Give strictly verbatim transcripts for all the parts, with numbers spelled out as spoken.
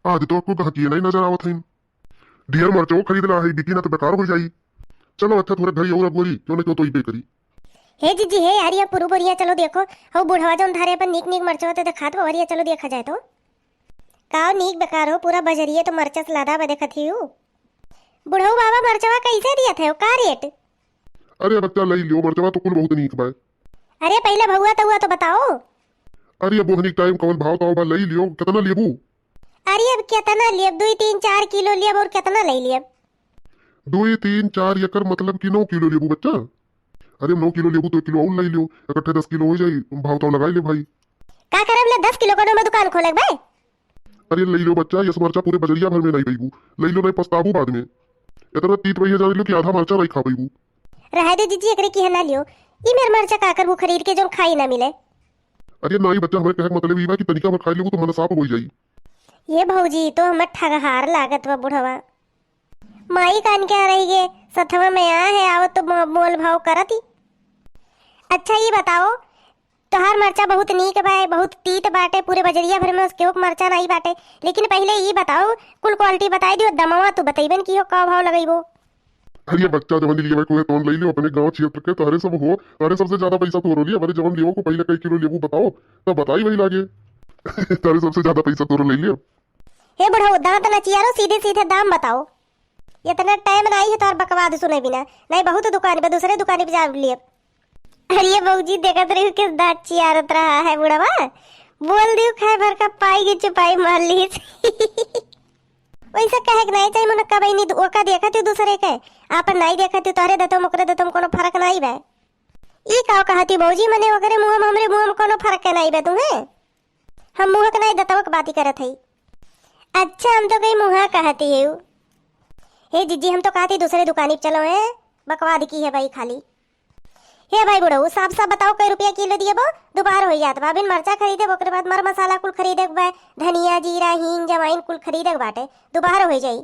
आज तो एको गहकी नहीं नजर आवत हइन। ढेर मरचो खरीद ला है, बिकी ना तो बेकार हो जाई। चलो अच्छा, थोड़े घरी और अगोरी, क्यों नहीं क्यों तो इबे करी। हे जीजी, हे यार, ये पुरु बोरिया, चलो देखो, हौ बुढ़वा जौन धारे अपन नीक नीक मरचवा ते देखात बा, वरिया चलो देखा जाए तो। काव नीक बेकार हो, पूरा बजरिए तो मरचा से लादा बा, देखत ही हूँ। बुढ़ऊ बाबा, मरचवा कैसे दिया थे, का रेट? अरे बच्चा, लई लियो, मरचवा तो कुल बहुत नीक बा। अरे पहले भौआ तौआ तो बताओ। अरे अब ओहनी टाइम कवन भाव ताव बा, लई लियो, कितना लेबू? अरे अब कितना लेब, दुई तीन चार किलो लेब और कितना लई लेब? दुई तीन चार एकर मतलब कि नौ किलो लेबू बच्चा। अरे नौ किलो लेबू तो एक किलो और लई लियो, इकट्ठे दस किलो हो जाई, भाव ताव लगाई ले भाई। का करब ले दस किलो, कोनो में दुकान खोले बे? अरे लई लियो बच्चा, यस मरचा पूरे बजरिया भर में नहीं पईबू, लई लियो नहीं पछताबू बाद में। इतना तीत भैया जान लियो कि आधा मरचा नहीं खा पईबू। रहे दे जीजी, एकरे किहे ना लियो, ई मेर मरचा का करबू खरीद के जौन खाई ना मिले। अरे नाई बच्चा, हमरे कहे के मतलब ई बा कि तनिका भर खाई लेबू तो मन साफ हो जाई। ये भौजी तो हमर ठगहार लागत बा बुढ़वा। माई कान के रही गे, सथवा में आ है, आवत तो मो-, मोल भाव करत ही। अच्छा ई बताओ, तोहार मरचा बहुत नीक बा, बहुत तीत बाटे, पूरे बजरिया भर में उसके एक मरचा नाई बाटे। लेकिन पहले ई बताओ, कुल क्वालिटी बताई दियो, दमवा तू बतैबन की हो, का भाव लगैबो? अरे बच्चा, जवन लेवे को है तौन ले लियो, अपने गांव क्षेत्र के तोहरे सब हो, तोहरे सबसे ज्यादा पैसा तोरो लियो। अरे जवन लेवो को पहले कई किलो लेबू बताओ, तब बताई वही लागे। तोहरे सबसे ज्यादा पैसा तोरो ले लियो। हे बुढ़ऊ, दांत ना चियारो, सीधे सीधे दाम बताओ। इतना टाइम नाई है तोहर बकवाद सुने बिना, नहीं बहुत दुकान पे, दूसरे दुकान पे जा लिए। अरे भौजी, देखत रही किस दांत चियारत रहा है बुढ़वा, बोल दियो खाए भर का पाई के चुपाई मार ली। वैसे कहे के नहीं चाहिए मुनक्का बहनी, ओका देखत हो दूसरे के, आपन नहीं देखत हो, तोहरे दतम ओकरे दतम कोनो फर्क नहीं बा। ई का कहती भौजी, मने ओकरे मुंह में हमरे मुंह में कोनो फर्क के नहीं बा तुम्हें? हम मुंह के नहीं दतवा के बाती करत हई। अच्छा, हम तो कहीं मुंह कहती है। हे जीजी, हम तो कहती दूसरे दुकानी पे चलो है, बकवाद की है भाई खाली। हे भाई बुढ़ऊ, साफ साफ बताओ, कै रुपया किलो दिएबो? दोपहर हो जात बा, अबिन मरचा खरीदे, ओकरे बाद मर मसाला कुल खरीदे के बा, धनिया, जीरा, हींग, जवाइन कुल खरीदे के बाटे, दोपहर हो जाई।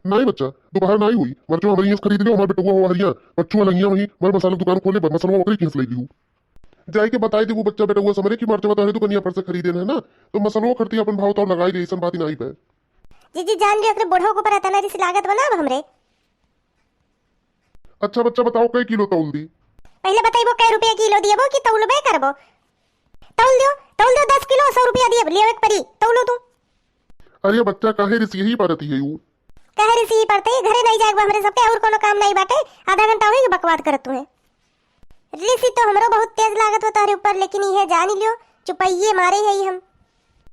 नाई बच्चा, दोपहर नाई हुई, मरचो हमरे यहाँ से खरीद लियो, हमार बेटुआ हो हरिया, पच्छुआ लंगिया वही, मर मसाला दुकान खोले बा, मसलवा ओकरे किहाँ से लई लिहू। जाई के बताई देबू बच्चा बेटुआ समरे कि मरचवा तोहरे दुकनिया पर से खरीदे है ना, तो मसलवा खरीदी अपन भाव ताव लगाई दे, ऐसन बात ही नाई बे। जीजी जान लियो, एकरे बुढ़ऊ के ऊपर इतना रिस लागत बा ना अब हमरे। अच्छा बच्चा, बताओ कै किलो तौल दी? पहले बताइबो कै रुपया किलो दिएबो कि तौलबे करबो? तौल दियो, तौल दियो, दस किलो सौ रुपया दिए, लेवे के परी, तौलो तू। अरे बच्चा, काहे रिसियही परती है यू? काहे रिसियही परते? घरे नहीं जाए बा हमरे सबके, और कोनो काम नहीं बाटे, आधा घंटा होई बकवाद करत तुहे। रिसी तो हमरो बहुत तेज लागत बा तोहरे ऊपर, लेकिन इहे जान लियो, चुपैये मारे है हम।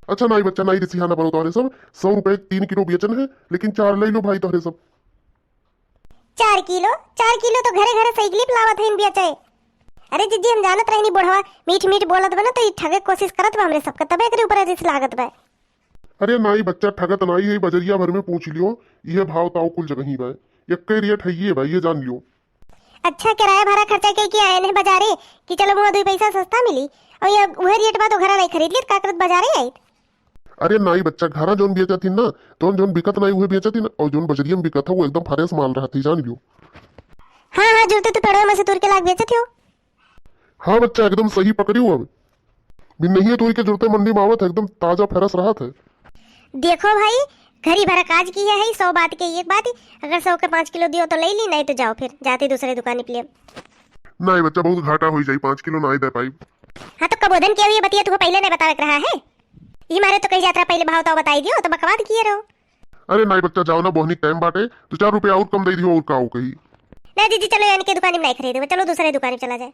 अच्छा नाई बच्चा, नाई रिसिहा ना पड़ो तोहरे सब, सौ रुपए तीन किलो बेचन है, लेकिन चार ले लो भाई तोहरे सब। चार किलो? चार किलो तो घरे घरे साइकिल पे लावत हईन बेचे। अरे जीजी, हम जानत रहनी बुढ़वा मीठ मीठ बोलत बा ना, तो ई ठगे के कोशिश करत बा हमरे सबके, तबे एकरे ऊपर रिस लागत बा। अरे नाई बच्चा, ठगत नाई है, बजरिया भर में पूछ लियो, इहे भाव ताव कुल जगही बा, एक्के रेट है ये बा, ये जान लियो। अच्छा, किराया भाड़ा खर्चा के के आए हैं बाजारे कि चलो मुआ दुई पैसा सस्ता मिली, और ये उहे रेट बा तो घरा नहीं खरीद लियत, का करत बाजारे आइत? अरे नाई बच्चा, घरा जौन बेचत ही ना, तौन जौन बिकत नाई उहे बेचत ही ना, और जौन बजरिया में बिकत है वो एकदम फ्रेश माल रहत ही, जान लियो। हाँ हाँ, जुलते तू पेड़वा में से तोड़ के लाग बेचत हो। हाँ बच्चा, एकदम सही पकड़ी हो। अब बिन नहीं है तोड़ के जुलते मंडी में आवत है, एकदम ताजा फ्रेश रहत है। देखो भाई, घरी भरा काज की है, है सौ बात के एक बात ही, अगर सौ के पाँच किलो दियो तो ले ली, नहीं तो जाओ फिर जाते दूसरे दुकान पे ले। नहीं बच्चा, बहुत घाटा हो जाई, पाँच किलो नहीं दे पाई। हाँ तो कबोधन के ये बतिया तुमको पहले नहीं बतावे के रहा है, ये मारे तो कही जात रहा पहले भाव ताव बताई दियो तो बकवाद किए रहो। अरे नाई बच्चा, जाओ ना, बोहनी टाइम बाटे, दो चार रुपया और कम दे दियो, और का हो कही। ना जीजी, चलो यानी के दुकान में नहीं खरीदे, चलो दूसरे दुकान में चला जाए।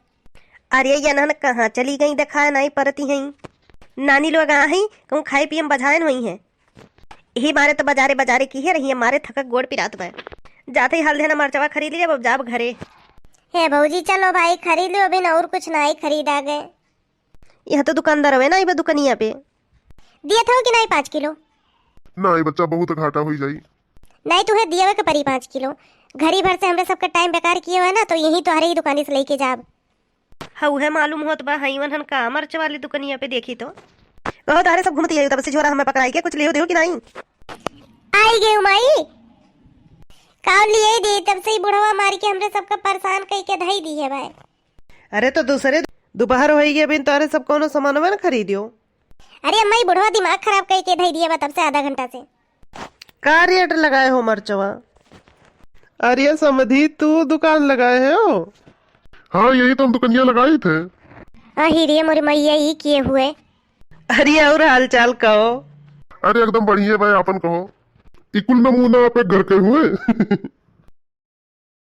अरे यनहन कहाँ चली गई, देखाए नहीं परती हैं। नानी लोग आ हैं, कहूँ खाए पिए में बझायन हुई हैं। यही मारे तो बाजारे बाजारे की है रही है, मारे थकक गोड़ पिरात बा। जाते ही हल्दे ना मरचवा खरीद लिया, अब जाब घरे। हे भौजी, चलो भाई खरीद लो, अभी ना और कुछ नहीं खरीदा गए। यह तो दुकानदार हवे ना, इबे दुकनिया पे। दिए थे कि नहीं पाँच किलो? नहीं बच्चा, बहुत घाटा हो जाई। नहीं, तुहे दिए के परी पाँच किलो। घरी भर से हमरे सबके टाइम बेकार किए हुए ना, तो यही तोहरे ही दुकानी से लेके जाब। हाँ, उहे मालूम होत बा, हईवन हन का मरच वाली दुकनिया पे देखी तो। कहो, तारे सब घूमती है, तब से झोरा हमें पकड़ाई के कुछ लियो दियो कि नहीं? आई गयो माई, का लिए दे, तब से ही बुढ़वा मार के हमरे सबका परेशान कई के धई दी है भाई। अरे तो दूसरे दोपहर होई गए, अभी तारे सब कोनो सामानवा न खरीदियो। अरे अम्मा, ई बुढ़वा दिमाग खराब कइ के धइ दिया बा तब से आधा घंटा से। का रेट लगाए हो मरचवा? अरे समधी, तू दुकान लगाए हो? हाँ, यही तो हम दुकनिया लगाई थे। अही रे मोरी मैया, ई किए हुए? अरे और हाल चाल कहो? अरे एकदम बढ़िया भाई, आपन कहो। ई कुल नमूना आपे घर के हुए?